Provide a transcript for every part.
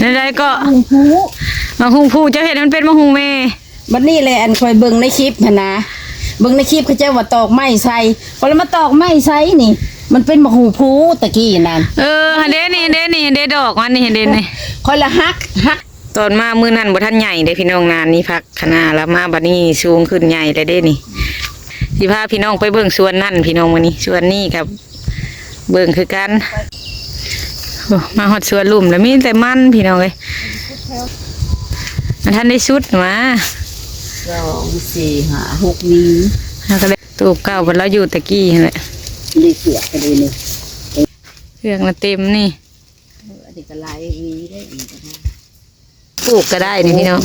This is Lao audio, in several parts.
ແນວໃດເກາະ? ໝາກຫຸ່ງພູ. ໝາກຫຸ່ງພູ ເຈົ້າເຮັດໃຫ້ມັນເປັນໝາກຫຸ່ງແມ່. ບັດນີ້ແຫຼະ ອັນຂ້ອຍເບິ່ງໃນຄລິບຫັ້ນນະ ເບິ່ງໃນຄລິບເຂົາເຈົ້າວ່າຕອກໄມ້ໃສ່ ຂ້ອຍລະມາຕອກໄມ້ໃສ່ນີ້ ມັນເປັນໝາກຫຸ່ງພູຕະກີ້ນັ້ນ. ເອີ ຫັ້ນເດ້ນີ້ ເດ້ນີ້ ເດ້ດອກມັນນີ້ ເດ້ນີ້ ຂ້ອຍລະຫັກ ຫັກ. ຕອນມາມື້ນັ້ນບໍ່ທັນໃຫຍ່ເດ້ພີ່ນ້ອງນາ ນີ້ຜັກຄະນ້າລະ ມາບັດນີ້ສູງຂຶ້ນໃຫຍ່ແລ້ວເດ້ນີ້. ຊິພາພີ່ນ້ອງໄປເບິ່ງສວນນັ້ນພີ່ນ້ອງ ມື້ນີ້ ສວນນີ້ກໍເບິ່ງຄືກັນ. ໂອ້ ມາຮອດສວນລຸ່ມແລ້ວ ມີແຕ່ມັນພີ່ນ້ອງເອີຍ ມັນທັນໄດ້ສຸດຫວາ. ສອງ ສີ່ ຫ້າ ຫົກ ມີ ຫາກໍໄດ້ ຕູບເກົ່າເພິ່ນລາວຢູ່ແຕ່ກີ້ຫັ້ນແຫຼະ ໄດ້ເກືອກກໍໄດ້ນີ້ ເກືອກນະເຕັມນີ້. ເອີ ອັນນີ້ກໍຫຼາຍຫວີເດ້ ອັນນີ້ກໍໄດ້ ປູກກໍໄດ້ນີ້ພີ່ນ້ອງ.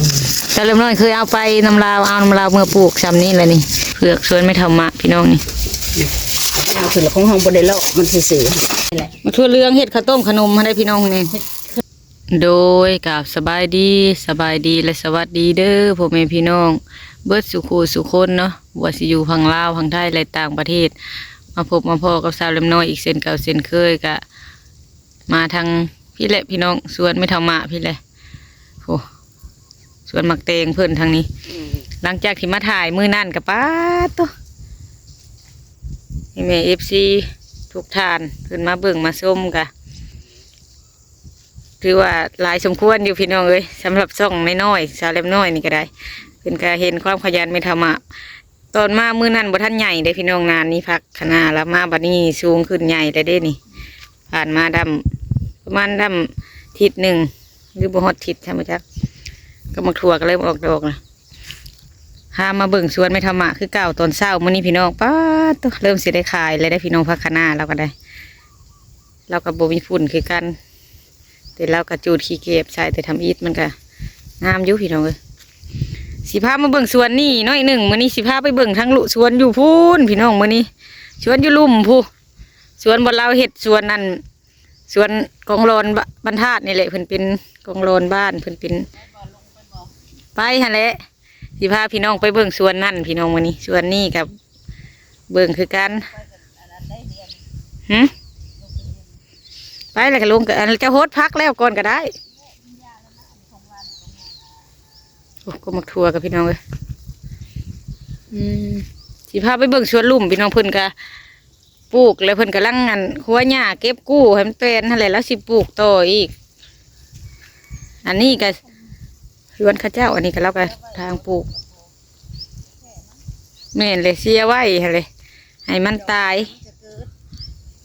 ສາວເລັບນ້ອຍເຄີຍເອົາໄປນຳລາວ ເອົານຳລາວເມືອປູກຊ່ຳນີ້ແຫຼະນີ້. ເຜືອກສວນແມ່ເຖົ້າມະພີ່ນ້ອງນີ້ ເອົາຂຶ້ນລະ ຂອງເຮົາບໍ່ໄດ້ເລາະ ມັນຊື່ໆ. ໝາກຖົ່ວເຫຼືອງເຮັດເຂົ້າຕົ້ມຂະໜົມຫັ້ນໄດ໋ພີ່ນ້ອງນີ້. ໂດຍ ກາບສະບາຍດີ ສະບາຍດີ ແລະ ສະຫວັດດີເດີພໍ່ແມ່ພີ່ນ້ອງເບິດສູ່ຄູ່ສູ່ຄົນເນາະ ບໍ່ວ່າຊິຢູ່ຝັ່ງລາວ ຝັ່ງໄທ ແລະ ຕ່າງປະເທດ. ມາພົບມາພໍ້ກັບສາວເລັບນ້ອຍອີກເຊັ່ນເກົ່າເຊັ່ນເຄີຍ ກະມາທາງພີ້ແຫຼະພີ່ນ້ອງ ສວນແມ່ເຖົ້າມະພີ້ແຫຼະ. ໂອ້ ສວນໝາກແຕງເພິ່ນທາງນີ້. ອືມ ຫຼັງຈາກທີ່ມາຖ່າຍມື້ນັ້ນກະ ປາດໂທ້ ແມ່ເອັຟຊີທຸກທ່ານເພິ່ນມາເບິ່ງມາຊົມກະ ຖືວ່າຫຼາຍສົມຄວນຢູ່ພີ່ນ້ອງເອີຍ ສຳລັບຊ່ອງນ້ອຍໆ ສາວເລັບນ້ອຍນີ້ກໍໄດ້. ເພິ່ນກໍເຫັນຄວາມຂະຫຍັນແມ່ເຖົ້າມະ ຕອນມາມື້ນັ້ນບໍ່ທັນໃຫຍ່ເດ້ພີ່ນ້ອງນາ ນີ້ຜັກຄະນ້າລະ ມາບັດນີ້ສູງຂຶ້ນໃຫຍ່ແລ້ວເດ້ນີ້. ຜ່ານມາດຳ ປະມານດຳທິດໜຶ່ງ ຫຼືບໍ່ຮອດທິດຊ້ຳບໍ່ຈັກ ກໍໝາກຖົ່ວກໍເລີ່ມອອກດອກລະ. ພາມາເບິ່ງສວນແມ່ເຖົ້າມະຄືເກົ່າຕອນເຊົ້າມື້ນີ້ພີ່ນ້ອງ. ປາດໂທ້ ເລີ່ມຊິໄດ້ຂາຍແລ້ວເດ້ພີ່ນ້ອງ ຜັກຄະນ້າລາວກໍໄດ້ ລາວກໍບໍ່ມີຝຸ່ນຄືກັນ ແຕ່ລາວກໍຈູດຂີ້ແກບໃສ່ ແຕ່ທຳອິດມັນກໍງາມຢູ່ພີ່ນ້ອງເອີຍ. ຊິພາມາເບິ່ງສວນນີ້ໜ້ອຍໜຶ່ງ ມື້ນີ້ຊິພາໄປເບິ່ງທາງລຸສວນຢູ່ພຸ້ນພີ່ນ້ອງ. ມື້ນີ້ສວນຢູ່ລຸ່ມພຸ້ນ ສວນບ່ອນລາວເຮັດສວນນັ້ນ ສວນກອງຫຼອນບ້ານທາດນີ້ແຫຼະ ເພິ່ນເປັນກອງຫຼອນບ້ານ ເພິ່ນເປັນ ໄປຫັ້ນແຫຼະ. ຊິພາພີ່ນ້ອງໄປເບິ່ງສວນນັ້ນພີ່ນ້ອງ ມື້ນີ້ສວນນີ້ກໍເບິ່ງຄືກັນ. ຫື ໄປແລ້ວກໍລົງ ອັນເຈົ້າຫົດຜັກແລ້ວກ່ອນກໍໄດ້. ໂອ້ ກໍໝາກຖົ່ວກັບພີ່ນ້ອງເອີຍ. ອືມ ຊິພາໄປເບິ່ງສວນລຸ່ມພີ່ນ້ອງ ເພິ່ນກໍ ປູກແລ້ວເພິ່ນກຳລັງ ອັນ ຂົວຫຍ້າເກັບກູ້ໃຫ້ມັນແປນຫັ້ນແຫຼະ ລາວຊິປູກຕໍ່ອີກ. ອັນນີ້ກໍສວນເຂົາເຈົ້າ ອັນນີ້ກໍລາວກໍທາງປູກ. ແມ່ນແຫຼະ ເສຍໄວ້ຫັ້ນແຫຼະ ໃຫ້ມັນຕາຍ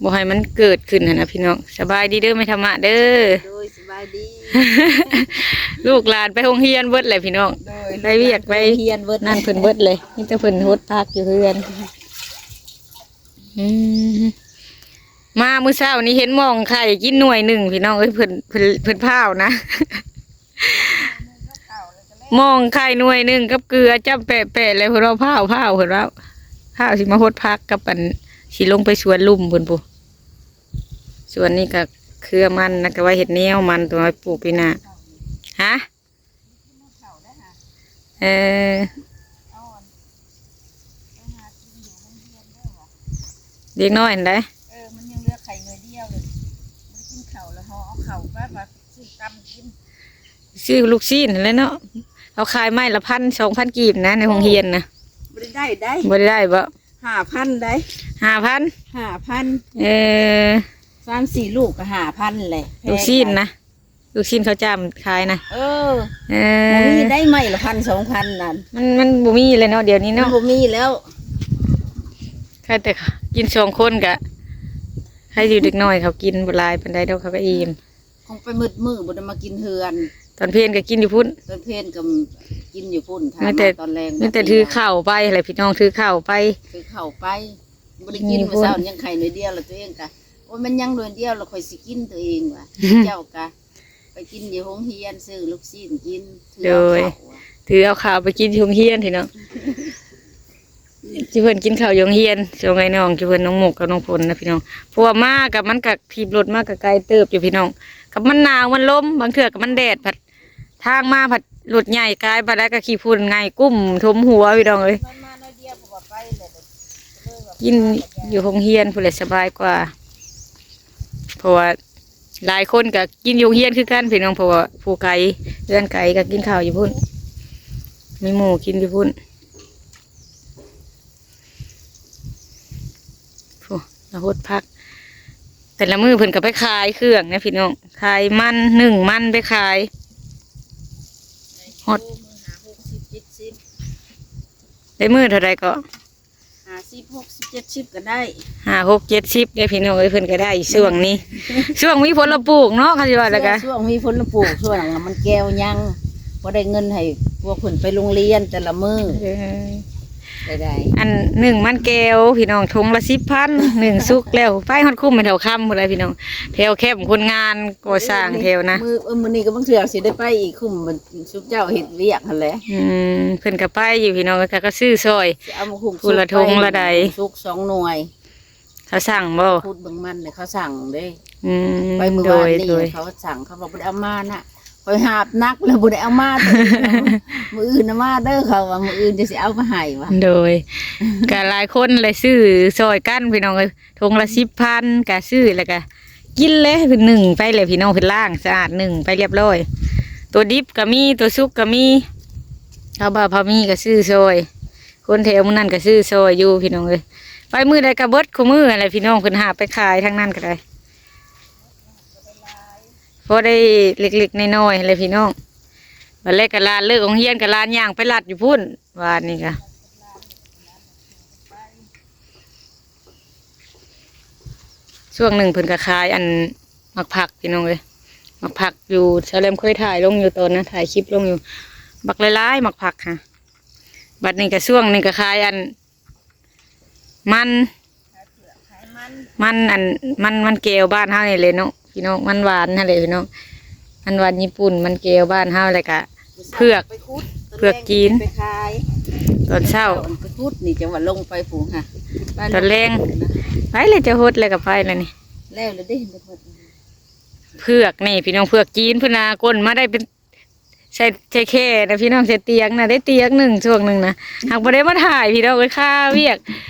ບໍ່ໃຫ້ມັນເກີດຂຶ້ນຫັ້ນນະພີ່ນ້ອງ. ສະບາຍດີເດີແມ່ທຳມະເດີ. ໂດຍ ສະບາຍດີ. ລູກຫຼານໄປໂຮງຮຽນເບິດແຫຼະພີ່ນ້ອງ. ໂດຍ ໄປວຽກໄປ ໂຮງຮຽນເບິດ ນັ້ນເພິ່ນເບິດເລີຍ ມີແຕ່ເພິ່ນຫົດຜັກຢູ່ເຮືອນ. ອືມ ມາມື້ເຊົ້ານີ້ເຫັນໝ່ອງໄຂ່ກິນໜ່ວຍໜຶ່ງພີ່ນ້ອງເອີຍ ເພິ່ນ ເພິ່ນ ເພິ່ນພ້າວນະ ໝ່ອງໄຂ່ໜ່ວຍໜຶ່ງກັບເກືອຈ້ຳແປະໆ ແລ້ວເພິ່ນວ່າພ້າວໆ ເພິ່ນວ່າພ້າວຊິມາຫົດຜັກກັບ ອັນ ຊິລົງໄປສວນລຸ່ມເພິ່ນພຸ້ນ. ສວນນີ້ກໍເຄືອມັນນະ ກໍໄວ້ເຮັດແນວມັນ ຕົວໄວ້ປູກປີໜ້າ. ຮະ? ເອີ ເດັກນ້ອຍຫັ້ນໃດ. ເອີ ມັນຍັງເຫຼືອໄຂ່ໜ່ວຍດຽວເລີຍ ບໍ່ໄດ້ກິນເຂົ້າ ແລ້ວຫໍ່ເອົາເຂົ້າໄປວ່າຊື້ຕຳກິນ ຊື້ລູກຊີ້ນຫັ້ນແຫຼະເນາະ. ເອົາຂາຍໄມ້ລະພັນ ສອງພັນກີບນະ ໃນໂຮງຮຽນນະ. ບໍ່ໄດ້ໄດ້ ບໍ່ໄດ້ໄດ້ບໍ? ຫ້າພັນໄດ໋. ຫ້າພັນ? ຫ້າພັນ. ເອີ ສາມສີ່ລູກກໍຫ້າພັນແຫຼະ ລູກຊີ້ນນະ. ລູກຊີ້ນເຂົ້າຈ້າມຂາຍນະ. ເອີ ເອີ ບໍ່ມີໄດ້ ໄມ້ລະພັນສອງພັນນັ້ນ ມັນ ມັນບໍ່ມີແລ້ວເນາະ ດຽວນີ້ເນາະ ມັນບໍ່ມີແລ້ວ. ໃຄແຕ່ກິນສອງຄົນກະໃຄຢູ່ ເດັກນ້ອຍເຂົາກິນບໍ່ຫຼາຍປານໃດດອກ ເຂົາກໍອີ່ມ. ຄົງໄປໝົດມື້ບໍ່ໄດ້ມາກິນເຮືອນ ຕອນເພນກໍກິນຢູ່ພຸ້ນ ຕອນເພນກໍກິນຢູ່ພຸ້ນ ຖ້າມາຕອນແລງ ມີແຕ່ຖືເຂົ້າໄປແຫຼະ ພີ່ນ້ອງຖືເຂົ້າໄປ ຖືເຂົ້າໄປ ບໍ່ໄດ້ກິນມື້ເຊົ້າ ຍັງໄຂ່ໜ່ວຍດຽວ ແລ້ວຕົວເອງກະ ໂອ້ຍ ມັນຍັງໜ່ວຍດຽວ ແລ້ວຂ້ອຍຊິກິນຕົວເອງວ່າ ເຈົ້າກະ ໄປກິນຢູ່ໂຮງຮຽນ ຊື້ລູກຊີ້ນກິນ ຖືເອົາເຂົ້າ ຖືເອົາເຂົ້າໄປກິນຢູ່ໂຮງຮຽນພີ່ນ້ອງ. ທີ່ເພິ່ນກິນເຂົ້າຢູ່ໂຮງຮຽນ ຊ່ວງໄອ້ນ້ອງ ທີ່ເພິ່ນ ນ້ອງມຸກກັບນ້ອງຝົນນະພີ່ນ້ອງ. ເພາະວ່າມາກໍ ມັນກໍ ຂີ່ລົດມາກໍໄກເຕີບຢູ່ພີ່ນ້ອງ ກໍມັນໜາວມັນລົມ ບາງເທື່ອກໍມັນແດດ ພັດທາງມາພັດລົດໃຫຍ່ກາຍ ບາດໃດກໍຂີ້ຝຸ່ນໄຫງ່ກຸ້ມຖົມຫົວພີ່ນ້ອງເອີຍ. ກິນຢູ່ໂຮງຮຽນພຸ້ນແຫຼະສະບາຍກວ່າ ເພາະວ່າ ຫຼາຍຄົນກໍກິນຢູ່ໂຮງຮຽນຄືກັນພີ່ນ້ອງ ເພາະວ່າຜູ້ໄກ ເຮືອນໄກກໍກິນເຂົ້າຢູ່ພຸ້ນ ມີໝູ່ກິນຢູ່ພຸ້ນ. ໂອ້ ລາວຫົດຜັກ ແຕ່ລະມື້ເພິ່ນກໍໄປຂາຍເຄື່ອງນະພີ່ນ້ອງ ຂາຍມັນ ໜຶ້ງມັນໄປຂາຍ ຮອດ ຫ້າສິບ ຫົກສິບ ເຈັດສິບ ໄດ້ມື້ເທົ່າໃດກໍ ຫ້າສິບ ຫົກສິບ ເຈັດສິບ ກໍໄດ້ ຫ້າ ຫົກ ເຈັດສິບ ເດ້ພີ່ນ້ອງເອີຍ ເພິ່ນກໍໄດ້ຊ່ວງນີ້ ຊ່ວງມີຜົນລະປູກເນາະ ຄັນຊິວ່າແລ້ວກໍ ຊ່ວງ ຊ່ວງມີຜົນລະປູກ ຊ່ວງມັນແກວຍັງ ບໍ່ໄດ້ເງິນໃຫ້ພວກເພິ່ນໄປໂຮງຮຽນແຕ່ລະມື້ ເອີ ໄດ້ ອັນໜຶ້ງມັນແກວພີ່ນ້ອງ ຖົງລະສິບພັນ ໜຶ້ງສຸກແລ້ວ ໄປຮອດຄຸ້ມແມ່ເຖົ້າຄຳພຸ້ນແຫຼະພີ່ນ້ອງ ແຖວແຄມຄົນງານກໍ່ສ້າງແຖວນະ ມື້ ເອີ ມື້ນີ້ກໍບາງເທື່ອຊິໄດ້ໄປອີກ ຄຸ້ມ ຊຸມເຈົ້າເຮັດວຽກຫັ້ນແຫຼະ ອືມ ເພິ່ນກໍໄປຢູ່ພີ່ນ້ອງ ເຂົາກໍຊື້ຊ່ອຍ ຊິເອົາໝາກຫຸ່ງ ຜູ້ລະຖົງລະໃດ ສຸກສອງໜ່ວຍ ເຂົາສັ່ງບໍ່? ຂຸດເບິ່ງມັນເດ້ ເຂົາສັ່ງເດ້ ອືມ ໄປມື້ວານນີ້ ໂດຍ ໂດຍ ເຂົາສັ່ງ ເຂົາວ່າບໍ່ໄດ້ເອົາມານະ ຂ້ອຍຫາບໜັກແລ້ວບໍ່ໄດ້ເອົາມາ ມື້ອື່ນເອົາມາເດີ ເຂົາວ່າມື້ອື່ນຈະຊິເອົາມາໃຫ້ວ່າ ໂດຍ ກໍຫຼາຍຄົນແຫຼະຊື້ຊ່ອຍກັນພີ່ນ້ອງເອີຍ ຖົງລະສິບພັນ ກະຊື້ແລ້ວກະກິນເລີຍ ເພິ່ນໜຶ້ງໄປແລ້ວພີ່ນ້ອງ ເພິ່ນລ້າງສະອາດ ໜຶ້ງໄປລຽບລ້ອຍ ຕົວດິບກະມີ ຕົວສຸກກະມີ ເຮົາບ່າວພາມີກະຊື້ຊ່ອຍ ຄົນແຖວໝູ່ນັ້ນກະຊື້ຊ່ອຍຢູ່ພີ່ນ້ອງເອີຍ ໄປມື້ໃດກະເບິດຄູ່ມື້ຫັ້ນແຫຼະພີ່ນ້ອງ ເພິ່ນຫາບໄປຂາຍທາງນັ້ນກະໄດ້ ພໍໄດ້ເລັກໆນ້ອຍໆຫັ້ນແຫຼະພີ່ນ້ອງ ບາດແລກກະຫຼານເລີກໂຮງຮຽນກະຫຼານຍ່າງໄປລັດຢູ່ພຸ້ນ ວານນີ້ກະ ຊ່ວງໜຶ່ງເພິ່ນກໍຂາຍອັນໝາກຜັກພີ່ນ້ອງເອີຍ ໝາກຜັກຢູ່ ສາວແຫຼມເຄີຍຖ່າຍລົງຢູ່ຕອນນະ ຖ່າຍຄລິບລົງຢູ່ ບັກຫຼາຍໆໝາກຜັກຫະ ບັດນີ້ກໍຊ່ວງນີ້ກໍຂາຍອັນມັນ ມັນອັນ ມັນ ມັນແກວບ້ານເຮົານີ້ແຫຼະເນາະພີ່ນ້ອງ ມັນຫວານຫັ້ນແຫຼະພີ່ນ້ອງ ມັນຫວານຍີ່ປຸ່ນ ມັນແກວບ້ານເຮົາ ແລ້ວກະ ເຜືອກ ເຜືອກຈີນ ຕອນເຊົ້າ ໄປຂຸດນີ້ ຈັ່ງວ່າລົງໄປພຸ້ນຫະ ຕອນແລງ ໄປແລ້ວ ຈະຫົດແລ້ວກໍໄປແລ້ວນີ້ ແລ້ວແລ້ວເດ້ ເຜືອກນີ້ພີ່ນ້ອງ ເຜືອກຈີນພຸ້ນນະ ກົ້ນມາໄດ້ເປັນ ໃສ່ ໃສ່ແຄ່ນະພີ່ນ້ອງ ໃສ່ຕຽງນະ ໄດ້ຕຽງໜຶ່ງ ຊ່ວງໜຶ່ງນະ ຫາກບໍ່ໄດ້ມາຖ່າຍພີ່ນ້ອງເອີຍ ຄາວຽກ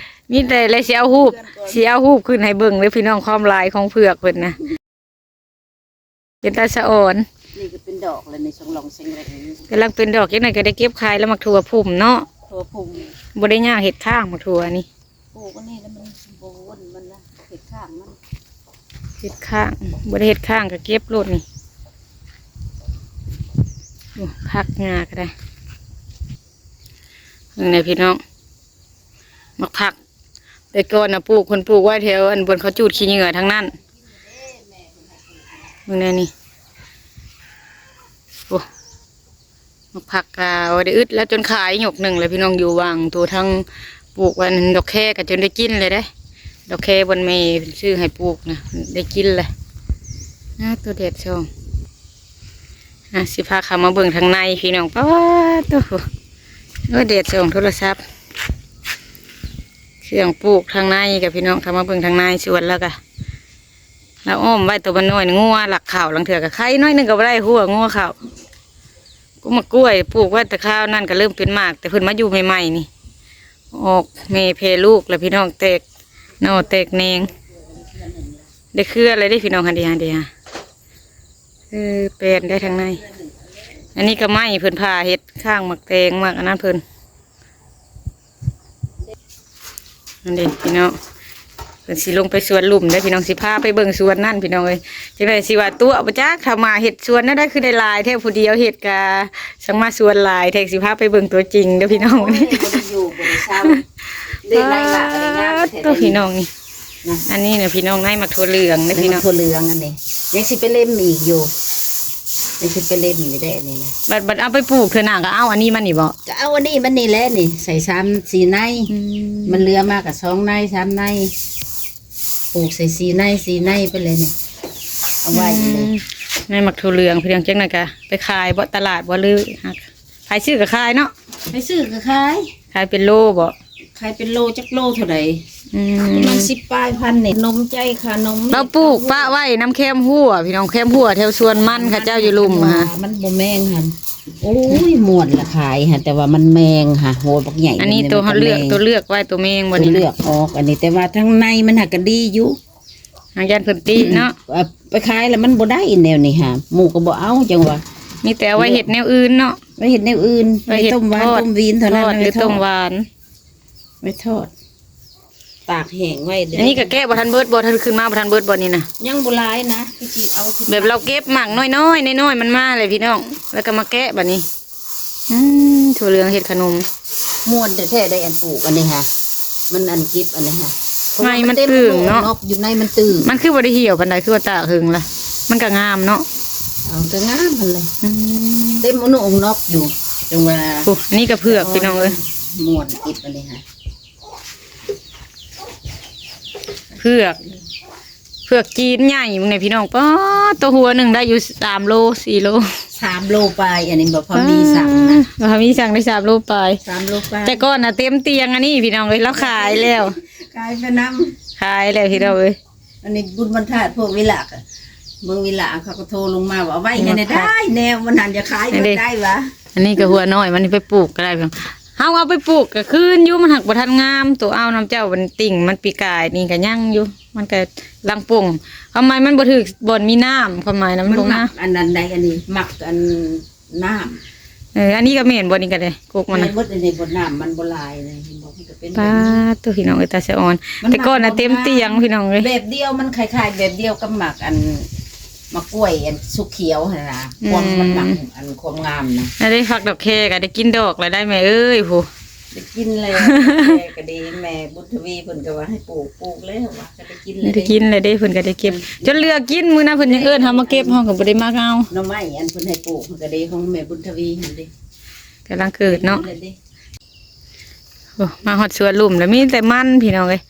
ມີແຕ່ແລະຊິເອົາຮູບ ຊິເອົາຮູບຂຶ້ນໃຫ້ເບິ່ງເດີພີ່ນ້ອງ ຄວາມຫຼາຍຂອງເຜືອກເພິ່ນນະ. ເປັນຕາສະອອນ ນີ້ກໍເປັນດອກແລ້ວນີ້ ຊ່ອງລອງເສັງແລງນີ້ ກຳລັງເປັນດອກ ຈັກໜ້ອຍກໍໄດ້ເກັບຂາຍແລ້ວ ໝາກຖົ່ວພຸ້ມເນາະ ຖົ່ວພຸ້ມ ບໍ່ໄດ້ຍາກເຮັດຄ້າງໝາກຖົ່ວນີ້ ປູກອັນນີ້ແລ້ວມັນບໍ່ວົນມັນນະ ເຮັດຄ້າງມັນ ເຮັດຄ້າງ ບໍ່ໄດ້ເຮັດຄ້າງກໍເກັບໂລດນີ້ ໂອ້ ຜັກຫຍ້າກໍໄດ້ ນີ້ພີ່ນ້ອງ ໝາກຜັກ ແຕ່ກ່ອນນະປູກ ເພິ່ນປູກໄວ້ແຖວອັນບ່ອນເຂົາຈູດຂີ້ເຫຍື້ອທາງນັ້ນ ເບິ່ງແນ່ນີ້ ໂອ້ ໝາກຜັກກະບໍ່ໄດ້ອຶດແລ້ວ ຈົນຂາຍຍົກໜຶ່ງແລ້ວພີ່ນ້ອງ ຢູ່ຫວ່າງໂຕທາງປູກອັນດອກແຄກະຈົນໄດ້ກິນແລ້ວເດ້ ດອກແຄບ່ອນແມ່ເພິ່ນຊື້ໃຫ້ປູກນະ ໄດ້ກິນແລ້ວ ອາ ໂຕແດດສ່ອງ ອາ ຊິພາເຂົ້າມາເບິ່ງທາງໃນພີ່ນ້ອງ ປາດໂທ້ ໂອ້ຍ ແດດສ່ອງໂທລະສັບ ເຄື່ອງປູກທາງໃນກະ ພີ່ນ້ອງເຂົ້າມາເບິ່ງທາງໃນສວນແລ້ວກະ ລາວອ້ອມໄວ້ໂຕມັນນ້ອຍ ງົວລັກເຂົ້າ ລາງເທື່ອກະໄຄໜ້ອຍໜຶ່ງກະບໍ່ໄດ້ ຫົວງົວເຂົ້າ ກໍໝາກກ້ວຍປູກໄວ້ແຕ່ຄາວນັ້ນກະເລີ່ມເປັນໝາກ ແຕ່ເພິ່ນມາຢູ່ໃໝ່ໆນີ້ ອອກແມ່ແຜ່ລູກແລ້ວພີ່ນ້ອງ ແຕກໜໍ່ແຕກແໜງ ໄດ້ເຄືອແລ້ວເດ້ພີ່ນ້ອງ ຫັ້ນເດ ຫັ້ນເດ ເອີ ແປນໄດ້ທາງໃນ ອັນນີ້ກໍໄມ້ເພິ່ນຜ່າເຮັດຂ້າງໝາກແຕງ ໝາກອັນນັ້ນເພິ່ນ ນັ້ນເດ້ພີ່ນ້ອງ ເພິ່ນຊິລົງໄປສວນລຸ່ມເດ້ພີ່ນ້ອງ ຊິພາໄປເບິ່ງສວນນັ້ນພີ່ນ້ອງເອີຍ ຈັ່ງໃດຊິວ່າຕົວະບໍ່ຈັກ ຖ້າມາເຮັດສວນແນວໃດຄືໄດ້ຫຼາຍແທ້ ຜູ້ດຽວເຮັດກະ ຊ່າງມາສວນຫຼາຍແທ້ ຊິພາໄປເບິ່ງຕົວຈິງເດີພີ່ນ້ອງ ໂອ້ຍ ບໍ່ໄດ້ຢູ່ບໍ່ໄດ້ເຊົາ ໄດ້ຫຼາຍຫຼາຍ ໄດ້ງາມແທ້ ໂຕພີ່ນ້ອງນີ້ ນະ ອັນນີ້ນະພີ່ນ້ອງ ໃນໝາກຖົ່ວເຫຼືອງເດ້ພີ່ນ້ອງ ໃນໝາກຖົ່ວເຫຼືອງອັນນີ້ ຍັງຊິໄປເລັມອີກຢູ່ ຍັງຊິໄປເລັມຢູ່ເດ້ອັນນີ້ນະ ບັດ ບັດເອົາໄປປູກເທື່ອໜ້າກໍເອົາອັນນີ້ມານີ້ບໍ່? ກໍເອົາອັນນີ້ມານີ້ແຫຼະນີ້ ໃສ່ສາມສີ່ໃນ ອືມ ມັນເຫຼືອມາກໍສອງໃນສາມໃນ ປູກໃສ່ສີ່ໃນສີ່ໃນໄປເລີຍນີ້ ເອົາໄວ້ນີ້ເລີຍ ອືມ ໃນໝາກຖົ່ວເຫຼືອງ ພີ່ນ້ອງ ຈັ່ງນັ້ນກໍໄປຂາຍບໍ່ຕະຫຼາດບໍ່ ຫຼື ໃຜຊື້ກໍຂາຍເນາະ ໃຜຊື້ກໍຂາຍ ຂາຍເປັນໂລບໍ່? ຂາຍເປັນໂລ ຈັກໂລເທົ່າໃດ? ອືມ ປະມານສິບປາຍພັນນີ້ ໜົມໃຈຂະໜົມ ລາວປູກປະໄວ້ນຳແຄມຮົ້ວ ພີ່ນ້ອງ ແຄມຮົ້ວແຖວສວນມັນເຂົາເຈົ້າຢູ່ລຸ່ມຫັ້ນ ມັນບໍ່ແມງຫັ້ນ ໂອ້ຍ ມ່ວນລະຂາຍຫັ້ນ ແຕ່ວ່າມັນແມງຫະ ໂຫ ບັກໃຫຍ່ ອັນນີ້ໂຕເຮົາເລືອກ ໂຕເລືອກໄວ້ ໂຕແມງບໍ່ນີ້ ເລືອກອອກ ອັນນີ້ ແຕ່ວ່າທາງໃນມັນຫາກະດີຢູ່ ຫ ອັນຢ້ານເພິ່ນຕິເນາະ ເອີ ໄປຂາຍແລ້ວມັນບໍ່ໄດ້ແນວນີ້ຫາ ໝູ່ກໍບໍ່ເອົາ ຈັ່ງວ່າ ມີແຕ່ເອົາໄວ້ເຮັດແນວອື່ນເນາະ ໄວ້ເຮັດແນວອື່ນ ໄວ້ເຮັດຕົ້ມຫວານ ທອດ ຕົ້ມຫວຽນເທົ່ານັ້ນ ທອດ ຫຼື ແມ່ນບໍ່ ຕົ້ມຫວານ ໄວ້ທອດ ຕາກແຫ້ງໄວ້ເດີ. ອັນນີ້ກໍແກະບໍ່ທັນເບິດບໍ່? ທັນຂຶ້ນມາບໍ່ທັນເບິດບໍ່ນີ້ນະ? ຍັງບໍ່ຫຼາຍນະ ຄືຊິເອົາ ແບບລາວເກັບໝາກນ້ອຍໆ ນ້ອຍໆ ມັນມາແຫຼະພີ່ນ້ອງ ແລ້ວກໍມາແກະບາດນີ້. ອືມ ຖົ່ວເຫຼືອງເຮັດຂະໜົມ ມ່ວນແທ້ໆ ໄດ້ອັນປູກອັນນີ້ຫະ ມັນອັນເກັບອັນນີ້ຫະ ໃນມັນຕຶງເນາະ ຢູ່ໃນມັນຕຶງ ມັນຄືບໍ່ໄດ້ຫ່ຽວປານໃດ ຄືວ່າຕາກເຫິງລະ ມັນກໍງາມເນາະ. ເອົາ ກໍງາມຫັ້ນແຫຼະ ອືມ ເຕັມອະນຸອົງນອກຢູ່ ຈັ່ງວ່າ ໂອ້ ອັນນີ້ກໍເຜືອກພີ່ນ້ອງເອີຍ ມ່ວນເກັບອັນນີ້ຫະ. ເຜືອກ ເຜືອກຈີນໃຫຍ່ ເບິ່ງແດ່ພີ່ນ້ອງ ປາດ ໂຕຫົວໜຶ່ງໄດ້ຢູ່ສາມໂລ ສີ່ໂລ ສາມໂລປາຍ ອັນນີ້ບໍ່ພໍມີສັ່ງນະ ບໍ່ພໍມີສັ່ງໄດ້ສາມໂລປາຍ ສາມໂລປາຍ ແຕ່ກ່ອນນະເຕັມຕຽງອັນນີ້ພີ່ນ້ອງເອີຍ ລາວຂາຍແລ້ວ ຂາຍໄປນຳ ຂາຍແລ້ວພີ່ນ້ອງເອີຍ. ອັນນີ້ບຸນວັນທາດພວກວິລະ ເມືອງວິລະ ເຂົາກໍໂທລົງມາວ່າ ເອົາໄວ້ໃຫ້ແດ່ ໄດ້ແນວມັນຫັ້ນ ຢ່າຂາຍ ອັນນີ້ເບິດໄດ້ຫວາ ອັນນີ້ກໍຫົວນ້ອຍ ມັນໄປປູກກໍໄດ້ ເຮົາເອົາໄປປູກກໍຄືນຢູ່ ມັນຫາກບໍ່ທັນງາມ ໂຕເອົານຳເຈົ້າ ມັນຕິ່ງມັນປີກາຍນີ້ກໍຍັງຢູ່ ມັນກໍລັງປົ່ງ ຄວາມໝາຍມັນບໍ່ຖືກບ່ອນມີນ້ຳ ຄວາມໝາຍນະ ມັນບໍ່ງາມ ອັນນັ້ນໃດ ອັນນີ້ມັກອັນ ນ້ຳ ເອີ ອັນນີ້ກໍແມ່ນບໍ່? ນີ້ກໍໄດ້ກົກມັນນະ ແມ່ນເບິດ ອັນນີ້ບໍ່ ນ້ຳມັນບໍ່ຫຼາຍນະ ເຫັນບໍ່? ມັນກໍເປັນ ປາດໂທ້ ພີ່ນ້ອງເອີຍ ຕາສະອອນ ແຕ່ກ່ອນນະເຕັມຕຽງພີ່ນ້ອງເອີຍ ແບບດຽວ ມັນຄ້າຍໆ ແບບດຽວກັບໝາກອັນ ໝາກກ້ວຍອັນສຸກຂຽວຫັ້ນນະ ຄວາມມັນມັກອັນຄວາມງາມນະ ອັນນີ້ຜັກດອກແຄກໍໄດ້ກິນດອກແລ້ວໄດ໋ແມ່ເອີຍ ຜູ້ ໄດ້ກິນແລ້ວ ແຄກໍດີ ແມ່ບຸນທະວີເພິ່ນກໍວ່າໃຫ້ປູກ ປູກແລ້ວວ່າ ໄດ້ກິນແລ້ວເດ້ ເພິ່ນກໍໄດ້ເກັບ ເອີ ຈົນເຫຼືອກິນ ມື້ນັ້ນເພິ່ນຍັງເອີ້ນເຮົາມາເກັບ ເຮົາກໍບໍ່ໄດ້ມາເອົາ ໜໍ່ໄມ້ອັນເພິ່ນໃຫ້ປູກ ມັນກໍເດ້ຂອງແມ່ບຸນທະວີຫັ້ນເດ້ ກຳລັງເກີດເນາະ ໂອ້ ມາຮອດສວນລຸ່ມແລ້ວ ມີແຕ່ມັນພີ່ນ້ອງເອີຍ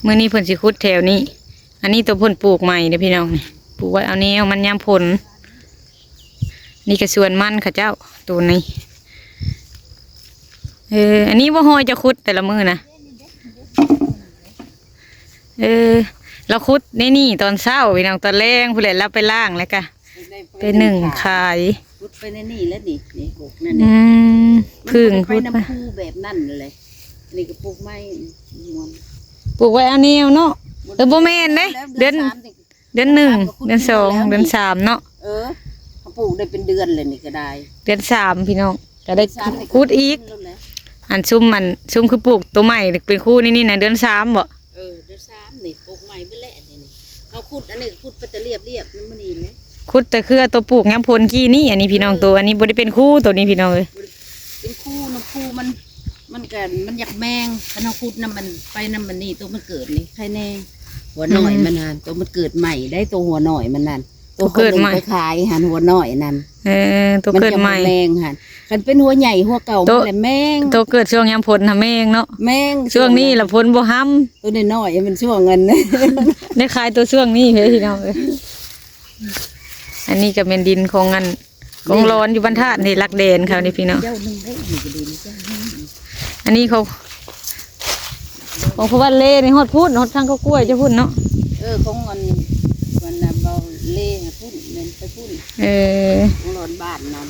ມື້ນີ້ເພິ່ນຊິຂຸດແຖວນີ້ ອັນນີ້ໂຕເພິ່ນປູກໃໝ່ເດ້ພີ່ນ້ອງ ນີ້ ປູກໄວ້ເອົາແນວມັນຍາມຝົນ ນີ້ກໍສວນມັນເຂົາເຈົ້າ ໂຕນີ້ ເອີ ອັນນີ້ບໍ່ ຮອຍຈະຂຸດແຕ່ລະມື້ນະ ເອີ ລາວຂຸດໃນນີ້ຕອນເຊົ້າພີ່ນ້ອງ ຕອນແລງພຸ້ນແຫຼະ ລາວໄປລ້າງແລ້ວກະໄປໜຶ້ງຂາຍ ຂຸດໄປໃນນີ້ແຫຼະນີ້ ນີ້ຫົກນັ້ນ ອືມ ເພິ່ງ ມັນບໍ່ໄດ້ໄປນຳ ພຸດໄປ ຄູແບບນັ້ນແຫຼະ ອັນນີ້ກໍປູກໄມ້ ປູກໄວ້ເອົາແນວເນາະ ເອີ ບໍ່ແມ່ນເດ້ ເດືອນ ເດືອນໜຶ່ງ ເດືອນສອງ ເດືອນສາມເນາະ ເອີ ເຂົາປູກໄດ້ເປັນເດືອນແລ້ວນີ້ກໍໄດ້ ເດືອນສາມພີ່ນ້ອງ ກໍໄດ້ ເດືອນສາມນີ້ ຂຸດອີກ ອັນຊຸມ ອັນຊຸມຄືປູກໂຕໃໝ່ເປັນຄູນີ້ນີ້ນະ ເດືອນສາມບໍ? ເອີ ເດືອນສາມນີ້ປູກໃໝ່ເບິດແລ້ວນີ້ ເຮົາຂຸດ ອັນນີ້ຂຸດໄປແຕ່ລຽບໆ ມັນບໍ່ນີ້ແຫຼະ ຂຸດແຕ່ເຄືອໂຕປູກຍາມຝົນກີ້ນີ້ ອັນນີ້ພີ່ນ້ອງ ເອີ ໂຕ ອັນນີ້ບໍ່ໄດ້ເປັນຄູ ໂຕນີ້ພີ່ນ້ອງເອີຍ ເປັນຄູນຳຄູມັນ ມັນກໍ ມັນຢາກແມງ ຄັນເຮົາຂຸດນຳມັນ ໄປນຳມັນນີ້ ໂຕມັນເກີດນີ້ ໄຄແນ່ ຫົວນ້ອຍ ອືມ ມັນຫັ້ນ ໂຕມັນເກີດໃໝ່ໄດ໋ ໂຕຫົວນ້ອຍມັນນັ້ນ ໂຕເກີດໃໝ່ ໄປຂາຍຫັ້ນ ຫົວນ້ອຍນັ້ນ ເອີ ໂຕເກີດໃໝ່ ມັນຈະບໍ່ແມງຫັ້ນ ຄັນເປັນຫົວໃຫຍ່ຫົວເກົ່າ ໂຕ ມັນແຫຼະແມງ ໂຕເກີດຊ່ວງຍາມຝົນນະແມງເນາະ ແມງ ຊ່ວງນີ້ລະຝົນບໍ່ຮຳ ໂຕນ້ອຍໆ ມັນຊ່ວງອັນ ໄດ້ຂາຍໂຕຊ່ວງນີ້ເຮີ້ຍ ພີ່ນ້ອງເອີຍ ອັນນີ້ກໍແມ່ນດິນຂອງອັນ ກອງລອນຢູ່ບ້ານທາດນີ້ ຫຼັກແດນເຂົານີ້ພີ່ນ້ອງ ເຈົ້າໜຶ່ງໄດ້ ອັນນີ້ກໍດີນະ ເຈົ້າໜຶ່ງ ອັນນີ້ຂອງ ຂອງພໍ່ວັນເລນີ້ຮອດພຸ້ນ ຮອດທາງເຂົາກ້ວຍເຈົ້າພຸ້ນເນາະ ເອີ ຂອງອັນ ອັນນະ ເບົາເລນະພຸ້ນ ແມ່ນໄປພຸ້ນ ເອີ ກອງລອນບ້ານນັ້ນ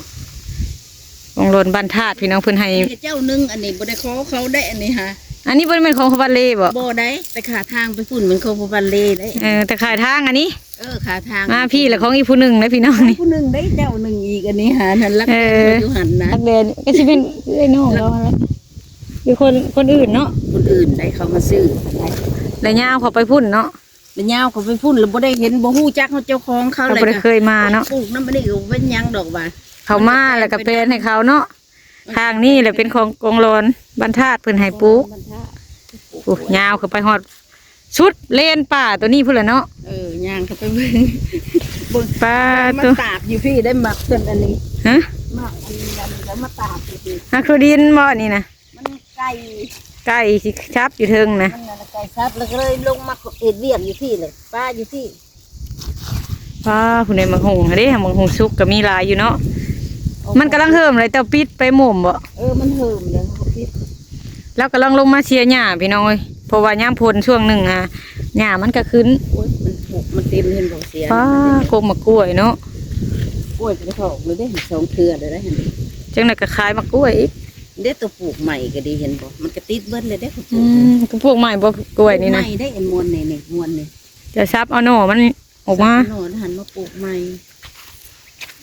ກອງລອນບ້ານທາດພີ່ນ້ອງ ເພິ່ນໃຫ້ ເຈົ້າໜຶ່ງ ອັນນີ້ບໍ່ໄດ້ຂໍເຂົາໄດ້ ອັນນີ້ຫາ ອັນນີ້ບໍ່ແມ່ນຂອງພໍ່ວັນເລບໍ? ບໍ່ໄດ້ ໄປຂ້າທາງໄປພຸ້ນ ແມ່ນຂອງພໍ່ວັນເລໄດ້ ເອີ ແຕ່ຂ້າທາງອັນນີ້ ເອີ ຂ້າທາງ ມາພີ້ລະຂອງອີກຜູ້ໜຶ່ງເດ້ພີ່ນ້ອງ ຜູ້ໜຶ່ງໄດ້ ເຈົ້າໜຶ່ງອີກ ອັນນີ້ຫານັ້ນລະ ເອີ ຢູ່ຫັ້ນນະ ຫຼັກແດນກໍຊິເປັນເອື້ອຍນ້ອງລາວຫັ້ນລະ ຢູ່ຄົນ ຄົນອື່ນເນາະ ຄົນອື່ນໄດ້ເຂົາມາຊື້ ໄດ້ຍາວເຂົ້າໄປພຸ້ນເນາະ ໄດ້ຍາວເຂົ້າໄປພຸ້ນ ລະບໍ່ໄດ້ເຫັນ ບໍ່ຮູ້ຈັກເຈົ້າຂອງເຂົາ ເຂົາບໍ່ໄດ້ເຄີຍມາເນາະ ປູກນຳອັນນີ້ກໍເປັນຫຍັງດອກວ່າ ເຂົາມາລະກໍແປນໃຫ້ເຂົາເນາະ ທາງນີ້ແຫຼະເປັນຂອງກອງລອນບ້ານທາດ ເພິ່ນໃຫ້ປູກ ປູກຍາວເຂົ້າໄປຮອດ ສຸດເລນປ່າໂຕນີ້ພຸ້ນລະເນາະ ເອີ ຍ່າງເຂົ້າໄປເບິ່ງ ເບິ່ງ ປາ ມັນຕາກຢູ່ພີ້ໄດ້ ໝາກຕົ້ນອັນນີ້ ຮະ ໝາກອັນນີ້ ມັນກໍມາຕາກຢູ່ພີ້ ໝາກຖົ່ວດິນບໍ່ນີ້ນະ ມັນໄກ່ ໄກ່ຊິຊັບຢູ່ເທິງນະ ມັນນັ້ນນະໄກ່ຊັບ ແລ້ວກໍເລີຍລົງມາເຮັດວຽກຢູ່ພີ້ແຫຼະ ປາຢູ່ພີ້ ປາ ຜູ້ໃດໝາກຫຸ່ງເດ້ ໝາກຫຸ່ງສຸກກໍມີຫຼາຍຢູ່ເນາະ ມັນກຳລັງເຫີມເລີຍ ເຈົ້າປິດໄປໝົມບໍ່? ເອີ ມັນເຫີມແລ້ວ ເຮົາກໍປິດ ລາວກຳລັງລົງມາເສຍຫຍ້າພີ່ນ້ອງເອີຍ ເພາະວ່າຍາມຝົນຊ່ວງໜຶ່ງອະ ຫຍ້າມັນກໍຂຶ້ນ ໂອ້ຍ ມັນ ມັນເຕັມ ເຫັນບໍ່ ເສຍ ປາ ກົກໝາກກ້ວຍເນາະ ກ້ວຍກໍໄດ້ຖອກເລີຍເດ້ ສອງເທື່ອເລີຍໄດ໋ ຈັ່ງໃດກໍຂາຍໝາກກ້ວຍອີກ ເດ້ ຕົວປູກໃໝ່ກໍດີ ເຫັນບໍ່? ມັນກໍຕິດເບິດເລີຍເດ້ ເຂົາປູກ ອືມ ກໍປູກໃໝ່ບໍ່ ກ້ວຍນີ້ນະ? ປູກໃໝ່ເດ້ ອັນມ່ວນນີ້ ນີ້ ມ່ວນນີ້ ຈະສັບເອົາໜໍ່ມັນອອກມາ ສັບເອົາໜໍ່ຫັ້ນມາປູກໃໝ່.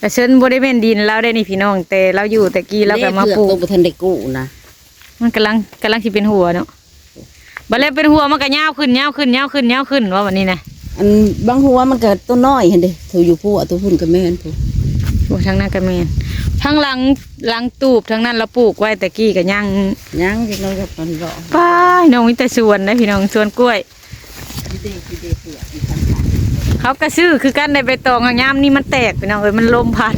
ກະເຊິ່ນບໍ່ໄດ້ແມ່ນດິນລາວໄດ້ນີ້ພີ່ນ້ອງ ແຕ່ລາວຢູ່ແຕ່ກີ້ລາວກໍມາປູກ ເດ້ ເຜືອກໂຕບໍ່ທັນໄດ້ກູ້ນະ ມັນກຳລັງ ກຳລັງຊິເປັນຫົວເນາະ. ບັດແລ້ວເປັນຫົວມັນກໍຍາວຂຶ້ນ ຍາວຂຶ້ນ ຍາວຂຶ້ນ ຍາວຂຶ້ນ ວ່າບັດນີ້ນະ. ອັນບາງຫົວມັນກໍໂຕນ້ອຍຫັ້ນເດ້ ໂຕຢູ່ພູ ໂຕພຸ້ນກໍແມ່ນພຸ້ນ. ໂອ້ ທາງນັ້ນກໍແມ່ນ ທາງຫຼັງ ຫຼັງຕູບທາງນັ້ນລາວປູກໄວ້ແຕ່ກີ້ກໍຍັງ ຍັງຈັກໜ້ອຍກໍມັນບໍ່ ປ້າຍ ນ້ອງມີແຕ່ສວນເດ້ພີ່ນ້ອງ ສວນກ້ວຍ. ເດ້ ເດ້ ເດ້ ເຂົາກໍຊື້ຄືກັນໄດ້ໃບຕອງ ຍາມນີ້ມັນແຕກພີ່ນ້ອງເອີຍ ມັນລົມພັດ